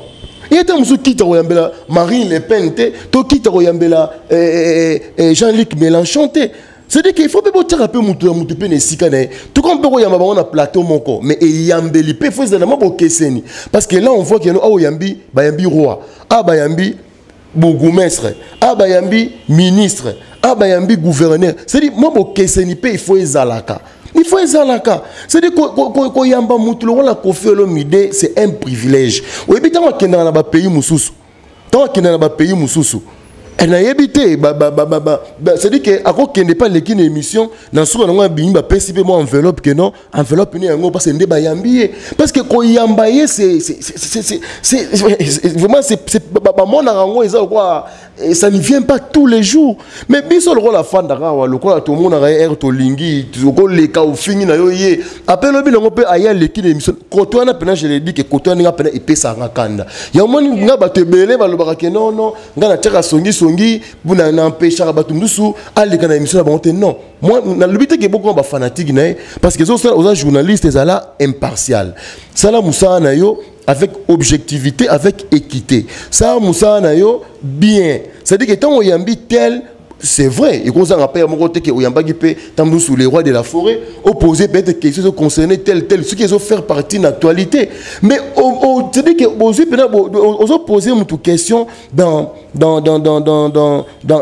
Speaker 1: ye te mosusu kiti akoyambela Marine Le Pen te, to kiti akoyambela Jean-Luc Mélenchon te. C'est-à-dire qu'il faut mpe botiaka mpe mutu na mutu mpe na esika na ye. Tuka mpe koyamba bango na plateau moko, mais eyambeli mpe faut ezala mwa bokeseni, parce que là on voit que awa oyambi, bayambi roi, awa bayambi bourgmestre, awa bayambi ministre, awa bayambi gouverneur. C'est-à-dire mwa bokeseni mpe il faut ezalaka, il faut ezalaka. C'est-à-dire koyamba mutu lokola Koffi Olomide, c'est un privilège. Oyebi ntango akendaka na bapays mosusu, ntango akendaka na bapays mosusu, nayebi te, c'est-à-dire que akokende mpe aleki na émission, na suka nango abimi, bapesi mpe mwa enveloppe, ke non, enveloppe ne yango, parce nde bayambi ye, parce que koyamba ye, c'est vraiment, bamonaka yango eza lokola ça ne vient pas tous les jours. Mais biso lokola afandaka awa, lokola tomonaka ye ere tolingi, okoleka ofingi na yo ye ape lobi nango mpe aye aleki na émission koto wana mpena. Je le dis ke koto wana nga mpena epesaka kanda ya omoni nga bato ebele balobaka ke non, non, nga natiaka songisongi mpona nampeshaka bato mosusu aleka na émission na bango te. Non, moi nalobi te ke bokoma bafanatike na ye, parce que ezosala oza journaliste, ezala impartial, sala mosala na yo avec objectivité, avec équité, sala mosala na yo bien. C'est-à-dire que ntango oyambi tel, c'est vrai, ekozanga mpe moko te ke oyambaki mpe ntango mosusu le roi de la forêt, opose peut-être question ezoconcerne tel tel, soki ezofaire partie na actualité. Mais c'est-à-dire que bozwi mpena ozopose motu question dans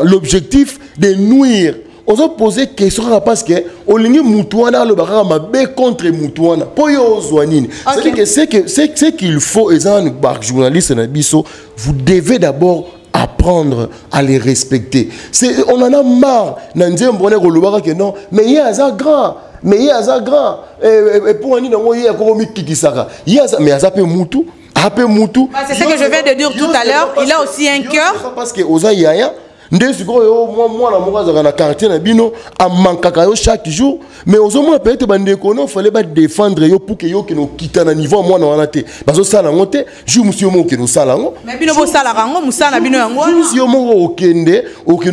Speaker 1: l'objectif de nuire, ozopose question kaka parce que olingi mutu wana aloba kaka mabe contre mutu wana mpo yo ozwa nini. C'est-à-dire que ce qu'il faut eza nanu bajournaliste na biso, vous devez d'abord apprendre à les respecter. On en a marre na nzembo wana kolobaka ke non, mais ye aza grand, mais ye aza grand pour nini yango ye akoko mikikisaka ye aza, mais aza mpe mutu, ape mutu.
Speaker 5: Bah, c'est ce que je viens de dire tout à l'heure. Il a aussi un cœur.
Speaker 1: Parce que oza yaya nde sikoyo mwa mwana moko azalaka na quartier na bino, amankaka yo chaque jour, mais ozomona peut-être bandeko no fallait badéfendre yo pour ke yo okende okita na niveau ya mwana wana te, bazosala yango te. Jour mosusu yo moko okende osala yango.
Speaker 5: Mais bino bosalaka yango, mosala na bino yango wana.
Speaker 1: Jour mosusu yo moko okende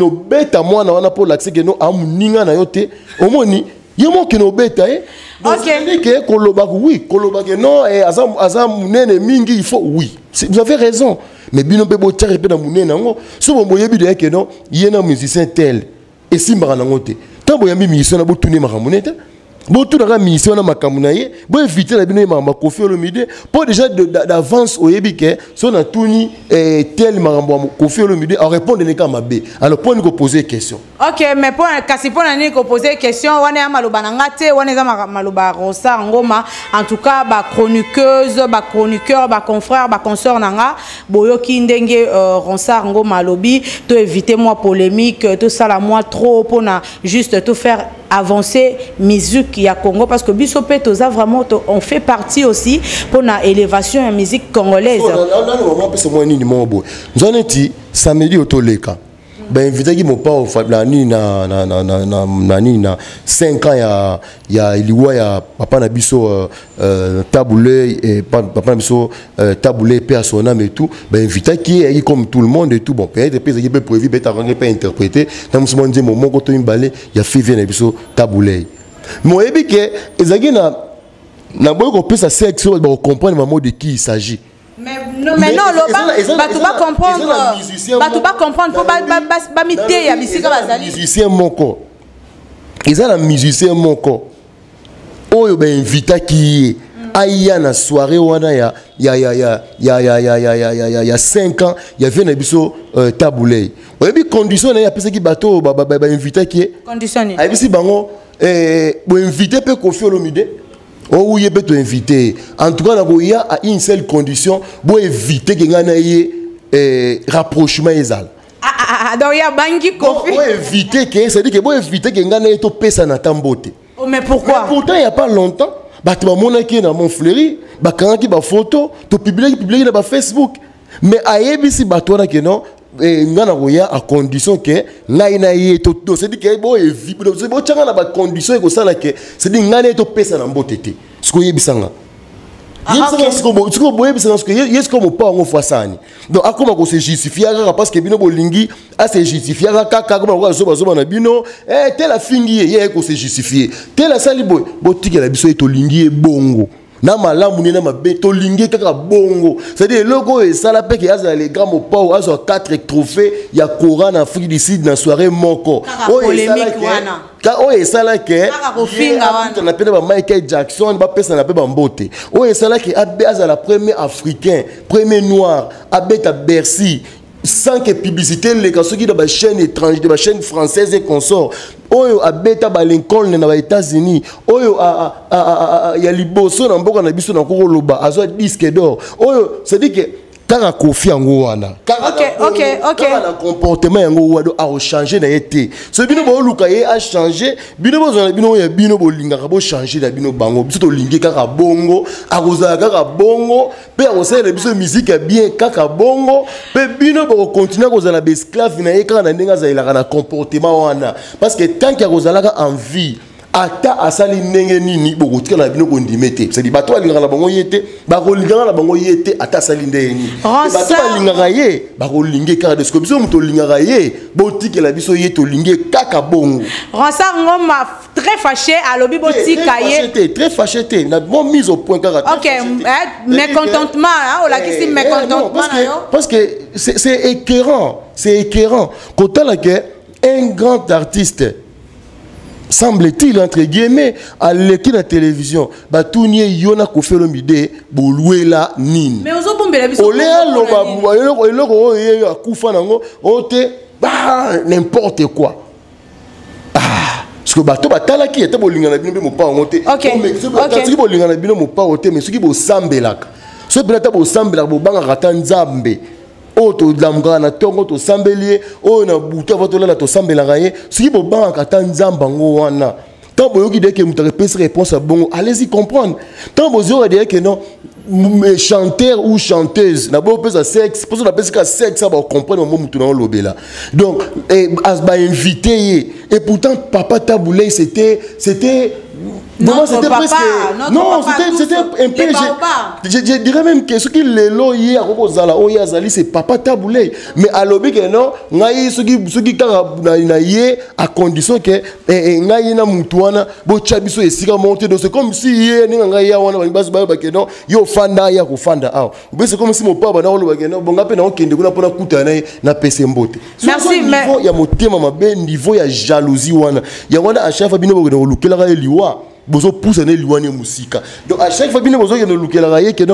Speaker 1: obeta mwana wana mpo olakise ke no amoninga na yo te, omoni ye moko okende obeta ye. Donc, c'est-à-dire que kolobaka, oui, kolobaka non, aza monene mingi, il faut, oui, vous avez raison, mais bino mpe botiaka mpe na monene yango. So bo boyebi deya ke non, ye na musicien tel esimbaka nango te, ntango boyambi musicien na botuni makambo ne te, botunaka musicien wana makambo na ye, boevite na bino ye makambo ya Koffi Olomide, mpo déjà d'avance oyebi ke so natuni tel makambo ya Koffi Olomide, arépondre ne kaka mabe. Alors mpo nini kopose question?
Speaker 5: Ok, mais po kasi mpo na nini kopose question wana? Ya maloba na nga te, wana eza maloba ya Ronsard Ngoma. En tout cas, bachroniqueuse, bachroniqueur, baconfrère, baconsort na nga, boyoki ndenge Ronsard Ngoma alobi. To éviter mwa polémique, tosala mwa trop mpona juste to faire avancer musique ya Congo, parce que biso mpe toza vraiment on fait partie aussi mpona élévation ya musique congolaise.
Speaker 1: Nano mama apesa mwa nini moko boye, nza neti samedi oyo toleka. Bainvitaki Mopao na nini, na nini, na 5 ans ya liwa ya papa na biso Tabu Ley, papa na biso Tabu Ley, paix à son âme et tout. Bainvitaki ye, ayaki comme tout le monde et tout. Bon, peut-être mpe ezalaki mpe prévu, peut-être akangi mpe interprété na mosu mwa nzembo moko to mibale ya fivie na biso Tabu Ley. Mais oyebi ke ezalaki na naboyi kopesa sexe oyo bakocomprendre mamo de qui il s'agit.
Speaker 5: Mais non, mais non, loba bato bacomprendre, bato bacomprendre mpo bamiteya bisika bazali.
Speaker 1: Musicien moko, eza na musicien moko oyo bainvitaki ye aya na soirée wana ya 5 ans ya vie na biso Tabu Ley. Oyebi condition na ye apesaki bato oyo bainvitaki ye?
Speaker 5: Condition nini?
Speaker 1: Ayebisi bango: boinvite mpe Koffi Olomide oyo, ye mpe toinvite ye. En tout cas, nakoya à une seule condition: boévite ke ngai na ye rapprochement ezala.
Speaker 5: Ah, ah, ah, donc ya bangi Koffi.
Speaker 1: Boévite ke, c'est à dire ke boévite ke ngai na ye topesana ata mbote.
Speaker 5: Oh, mais pourquoi?
Speaker 1: Mais pourtant, il y a pas longtemps, bato bamonaki ye na Montfleury, bakangaki bafoto, topubliaki, publiaki na bafacebook. Mais ayebisi bato wana ke non, nga na koya à condition ke ngai na ye c'est-à-dire ke botyanga na bacondition ekosala ke, c'est-à-dire ngai na ye topesa na mbote te. Sikoyo oyebisanga, sikoyo boyebisanga, sikoyo ye sikoyo Mopao yango fo asani? Donc akoma kose justifier kaka parce que bino bolingi ase justifier kaka, akoma lokola zobazoba na bino. Tel afingi ye, ye aye kose justifier, tel asali boye. Botikela biso ye, tolingi ye bongo na malamu nie na mabe, tolingi kaka bongo. C'est-à-dire eloko oyo esala mpe ke azala le grand Mopao, azwa 4 trophée ya Kora na Afrique du Sud na soirée moko.
Speaker 5: Oyo
Speaker 1: esalaki akutana mpe na bamichael Jackson, bapesana mpe bambote. Oyo esalaki azala premier Africain, premier noir abeta Bercy sans que publicité eleka soki na bachaîne étranger, de bachaîne française et consort. Oyo abeta balincoln na baÉtats-Unis, oyo ya liboso na mboka na biso na kokoloba azwa disque d'or. Oyo, c'est-à-dire que kaka Koffi yango wana, kaka na comportement yango wana, akochange na ye te. So bino booluka ye achange, bino bozwa na bino oyo ya bino bolingaka, bochange na bino bango. Biso tolingi kaka bongo, akozala kaka bongo mpe akosalela biso musique ya bien kaka bongo. Mpe bino bokokontinue kozala baesclave na ye kaka na ndenge azalelaka na comportement wana, parce que tant que akozalaka en vie, ata asali ndenge nini, bokotikala na bino kondime te. C'est-à-dire bato balingaka na bango ye te, bakolingaka na bango ye te ata asali ndenge nini. Bato balingaka ye, bakolinge kaka. Desko biso moto olingaka ye, botikela biso ye, tolingi ye kaka bongo.
Speaker 5: Ronsard Ngoma très fâché, alobi botika ye.
Speaker 1: Te, très fâché te, na bon mise au point kaka.
Speaker 5: Ok, mécontentement, olakisi mécontentement na yo.
Speaker 1: Parce que c'est écœurant, c'est écœurant kotala ke un grand artiste, semble-t-il, entre guillemets, aleki na télévision, batuni ye: yo na Koffi Olomide bolwela nini?
Speaker 5: Mais ozobombela biso.
Speaker 1: Ole aloba eloko oyo ye akufa nango oyo te, n'importe quoi. Ah, parce que bato batalaki ete bolinga na bino mpe Mopao yango te. Soki bolinga na bino Mopao te, mais soki bosambelaka, soki mpena ata bosambelaka, bobangaka ata Nzambe oyo tolamukaka na ntongo tosambeli ye, oyo na butu ava tolala tosambelaka ye, soki bobangaka ata Nzambe yango wana, ntango boyoki deke moto akepesi réponse ya bongo, allez-y comprendre. Ntango bozoyoka deke non, chanteur ou chanteuse na boyopesa sexe, mposo napesi ka sexe, a bacomprendre mamo motu na olobela. Donc bainvite ye, et pourtant papa Tabu Ley, c'était
Speaker 5: vraiment, c'était presque,
Speaker 1: non, c'était un peu, je dirais même que soki lelo ye akoki kozala oyo azali, c'est papa Tabu Ley. Mais alobi ke non, ngai soki kaka na ye à condition ke ngai na mutu wana botya biso esika moko te. Donc c'est comme si ye ndenge ngai ya wana, balingi bayeba ke non, ye ofanda, ye akofanda awa, obe c'est comme si Mopao banda koloba ke non, bonga mpe naokende kuna mpona kutana na ye, napesa mbote.
Speaker 5: Merci.
Speaker 1: Niveau ya motema mabe, niveau ya jalousie wana, yango wana à chaque fois bino bokende kolukelaka ye liwa, bozopusa na liwa ne mosika. Donc à chaque fois bino bozokende olukelaka ye kende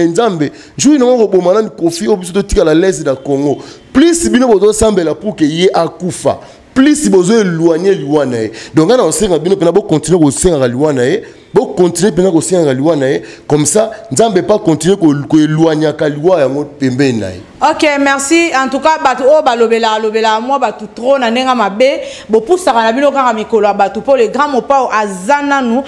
Speaker 1: Nzambe jour nango koboma nani Koffi oyo, biso totikala lese na Congo. Plus bino bozosambela pour ke ye akufa, plus bozoéloigne liwa na ye. Donc ngai na kosenga bino mpena bokontinue kosengaka liwa na ye. Bocontinue mpenza kosengaka liwa na ye, comme ça Nzambe pa continue koéloignaka liwa yango pembeni na ye.
Speaker 5: Ok, merci. En tout cas, bato oyo balobela alobela mwa bato trop na ndenge mabe, bopusaka na bino kaka mikolo ya bato, mpo le grand Mopao aza nanu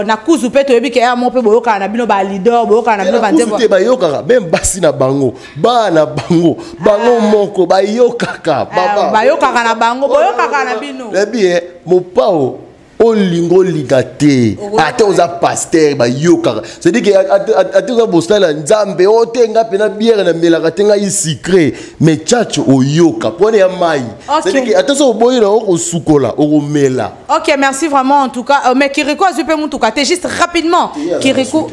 Speaker 5: na kuzu mpe toyebi ke ya mo mpe boyokaka na bino baleader, boyokaka na bino banzembo
Speaker 1: te, bayokaka meme basi na bango, bana na bango, bango moko bayokaka.
Speaker 5: Bayokaka na bango, boyokaka na bino.
Speaker 1: Nayebi ye Mopao, olinga olinga te, ata oza pasteur, bayokaka. C'est-à-dire que ata oza bosala Nzambe o te, nga mpena bière namelaka te, ngai sucré, mais tchatcho oyoka mpona ya mai. C'est-à-dire que ata so oboyi na okosukola, okomela.
Speaker 5: Ok, merci vraiment en tout cas. Mais Kirikou azwi mpe mutuka te, juste rapidement. Kirikou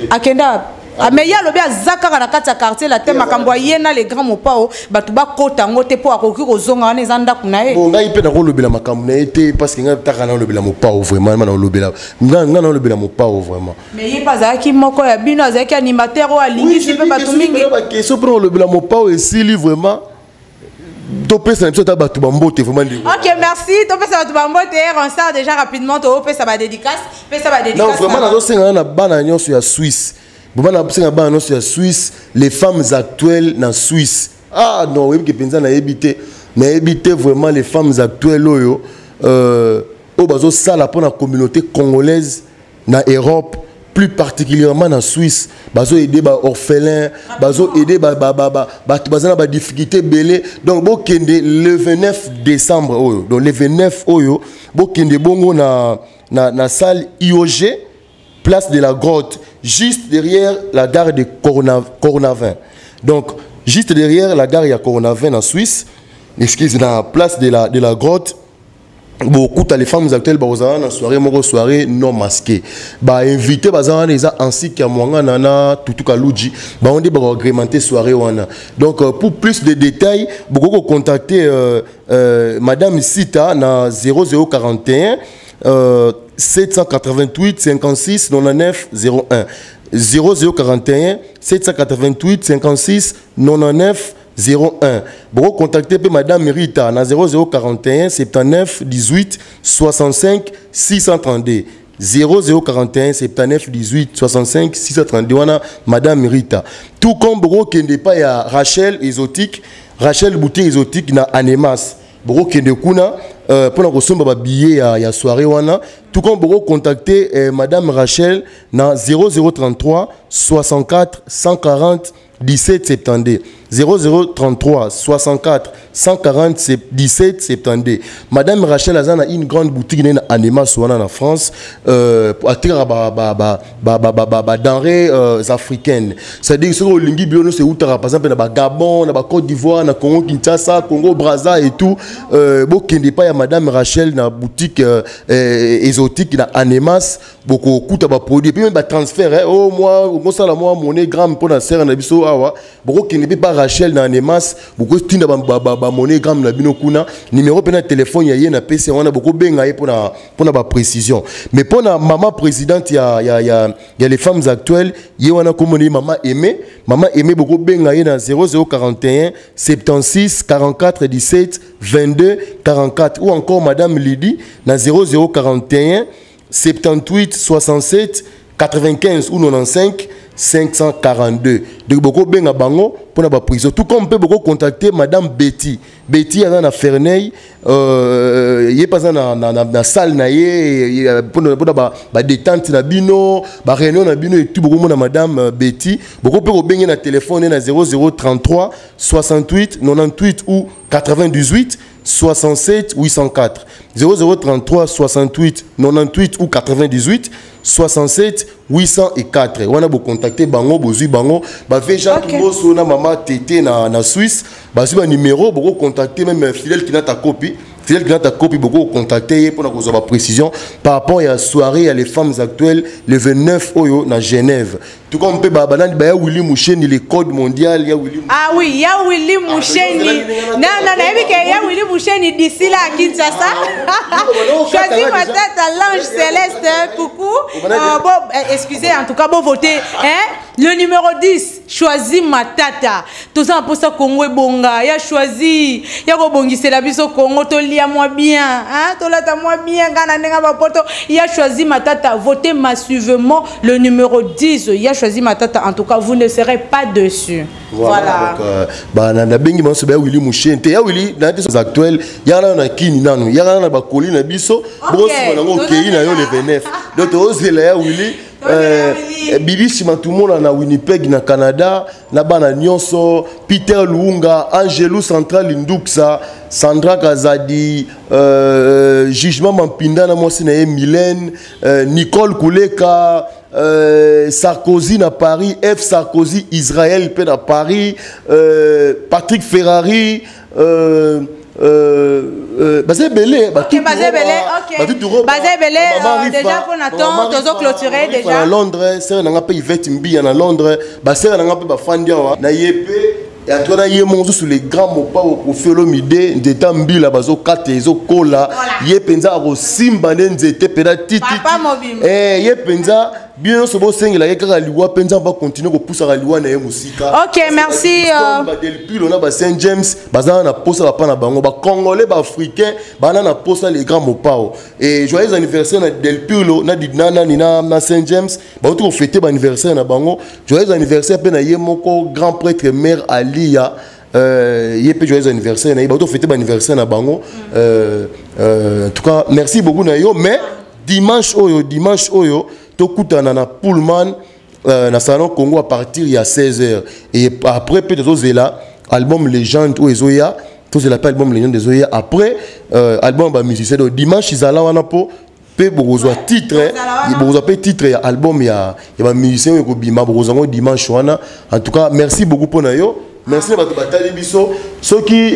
Speaker 5: akenda. Ah, mais ye alobi aza kaka na kati ya quartier la te. Makambo aye na le grand Mopao, bato bakota yango te, mpo akoki kozonga wana, eza ndako na ye.
Speaker 1: Bon, ngai mpe nakolobela makambo na ye te, parce que ngai taka nalobela Mopao vraiment, nga nalobela, ngai nalobela Mopao vraiment.
Speaker 5: Mais ye mpe azalaki moko ya bino, azalaki animateur oyo alingisi mpe bato mingi.
Speaker 1: Baquestion mpona kolobela Mopao esili vraiment. Topesa na biso ata bato bambote vraiment, ndeko.
Speaker 5: Ok, merci. Topesa bato bambote. Ronsard, déjà rapidement, topesa badédicace, pesa badédicace.
Speaker 1: Non, vraiment nazosengana na bana nyonso ya Suisse, vraiment nasenga bana nyonso ya Suisse, les femmes actuelles na Suisse. Ah non, oyebi ke mpenza nayebi te, nayebi te vraiment, les femmes actuelles oyo oyo bazosala mpona communauté congolaise na Europe, plus particulièrement na Suisse, bazoaider baorphelin, bazoaider bato baza na badifficulté ebele. Donc bokende le 29 décembre oyo, donc le 29 oyo, bokende bongo na salle IOG, place de la Grotte, juste derrière la gare de Cornavin. Donc juste derrière la gare ya Cornavin en Suisse, excuse, na place de la Grotte, bokuta les femmes actuelles bakozala na soirée moko, soirée non masquée. Bainvité baza wana eza ainsi ya Mwangana na Tutu Kaluji, bango nde bakoagrémenter soirée wana. Donc pour plus de détails, bokoki kocontacter madame Sita na 0041 788 56 99 01, 0041 788 56 99 01. Boko contacter mpe madame Rita na 0041 79 18 65 632, 0041 79 18 65 632 wana madame Rita. Tout comme bokokende epai ya Rachel Exotique, Rachel Boutique Exotique na Anemas, bokokende kuna mpona kosomba babillet ya soirée wana. Tout comme bokocontacter madame Rachel na 0033 64 140 17 72, 0033 64 140 17 72. Madame Rachel aza na une grande boutique na Anemas wana na France, atekaka badenrées africaines, c'est-à-dire soki olingi biloko nyonso eutaka par exemple na bagabon, na bacôte d'Ivoire, na Congo Kinshasa, Congo Braza et tout, bokende epai ya madame Rachel na boutique exotique na Anemas, bokokuta baproduit, puis même batransfert. Oh, moi okosala mwa MoneyGram mpona sere na biso awa, bokokende mpe pa Rachel na Anemas, bokotinda baMoneyGram na bino kuna. Numéro mpe na telefone ya ye napesi yango wana, bokobenga ye mpona baprécision. Mais mpona mama présidente ya les femmes actuelles, ye wana komona ye mama Aimé, mama Aimé, bokobenga ye na 0041 76 44 17 22 44, ou encore madame Lydie na 0041 78 67 95 ou 95 542. Donc bokobenga bango mpona baprison. Tout comme mpe bokocontacter madame Betty, Betty aza na Ferney, ye mpe aza na salle na ye mpona badétente na bino, baréunion na bino etu. Bokomona madame Betty, boko mpe kobenge na telefone na 0033 68 98 ou 98 67 804, 0033 68 98 ou 98 67 804. Wana bocontacte bango, bozwi bango bave Jacques Mboso na mama Tete na Suisse, bazwi banuméro. Bokocontacte même Fidèle Kinata Kopi, Fidèle Kinata Kopi, bokocontacte ye mpona kozwa baprécision par rapport ya soirée ya les femmes actuelles le 29 oyo na Genève. Tout comme mpe banani baya Willy Musheni, le code mondial ya Willy.
Speaker 5: Ah oui, ya Willy Musheni. Non, non, nayebi ke ya Willy Musheni d'ici là à Kinshasa. Choisis ma tête à l'ange céleste, coucou. Bon, excusez, en tout cas, bon voter, hein. Le numéro 10, choisi Matata. Toza na posa Congo ebonga, ya choisi, ya kobongisela biso Congo tolia mwa bien, hein, tolata mwa bien ngana ndenge ba poto. Ya choisi Matata, votez massivement le numéro 10. Ya choisi Matata, en tout cas, vous ne serez pas dessus.
Speaker 1: Voilà. Voilà. Donc, bah, na bengi manso ba Willy Mouchen te ya Willy na te actuel ya na na kini nanu ya na ba koli na biso bosi na ngo kei na yo le 29. Donc ozela ya Willy Bibi Simatumona na Winnipeg na Canada na bana nyonso Peter Luunga Angelou Central Nduksa Sandra Kazadi Jugement Mampinda na mwasi na ye Mylène Nicole Kuleka Sarkozy na Paris F Sarkozy Israël pe na Paris Patrick Ferrari baza ebele
Speaker 5: baza ebele déjà mpona temps tozo clôturer déjà
Speaker 1: na Londres sere nanga mpe Yvette Mbiya na Londres basere nanga mpe bafandi awa na ye mpe en tout cas na ye moko mosusu le grand Mopao Koffi Olomide nzete mbila bazokata ezokola ye mpenza akosimba nde nzete mpenza titi ye mpenza bien nyonso bosengela ye kaka liwa mpenza bakontinue kopusaka liwa na ye mosika.
Speaker 5: Ok, merci.
Speaker 1: Badelpilo na ba Saint James baza na posa bapa na bango bacongolais baafricain bana na posa les grands Mopao. Et joyeux anniversaire na Delpilo na nani na Saint James bauti kofete baanniversaire na bango. Joyeux anniversaire mpe na ye moko grand prêtre mère Alia ye mpe joyeux anniversaire na ye bauti kofete baanniversaire na bango. En tout cas merci beaucoup na yo, mais dimanche oyo tokutana na Pullman na Salon Congo à partir ya 16h et après peut tozela album Légende oyo ezoya, tozela pe album Légende ezoya après album ba musicien. Donc dimanche izala wana po pe bokozwa titre, bokozwa pe titre ya album ya ba musicien oyo ekobima, bokozwa ngo dimanche wana. En tout cas merci beaucoup mpona yo, merci na bato batali biso. Soki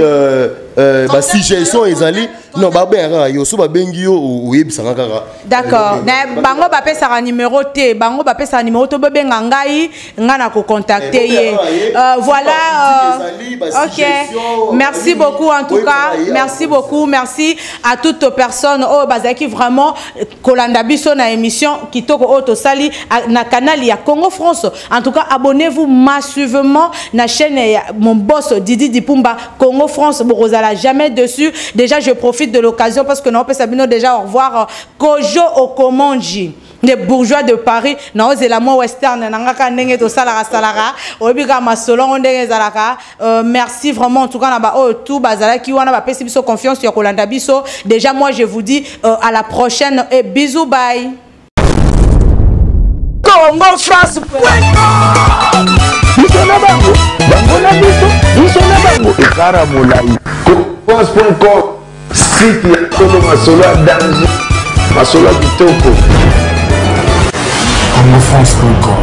Speaker 1: ba suggestion ezali non babengaka yo, so babengi yo oyebisanga kaka.
Speaker 5: D'accord, bango bapesaka numéro te, bango bapesaka numéro to bobenga ngai, ngai na kocontacte ye. Voilà, ok, merci beaucoup en tout cas, merci beaucoup, merci à toutes personnes oyo bazalaki vraiment kolanda biso na émission kitoko oyo tosali na canal ya Congo France. En tout cas abonnez-vous massivement na chaîne ya mon boss Didi Dipumba Congo France, bokozala jamais dessus. Déjà je profite de l'occasion parce que nous opesa bino déjà au revoir Kojo Okomonji, les bourgeois de Paris, na ozela moi western na ngaka ndenge to salaka salaka oyebi ka masolongo ndenge ezalaka. Merci vraiment en tout cas na ba oyo tout bazalaki wana ba pesi biso confiance ya kolanda biso. Déjà moi je vous dis à la prochaine et bisous, bye.
Speaker 2: Congo France.
Speaker 3: Biso na bango, bango na biso, biso na bango ekara molai. France.com site ya solo masolo ya danger, masolo ya kitoko.
Speaker 4: CongoFrance.com.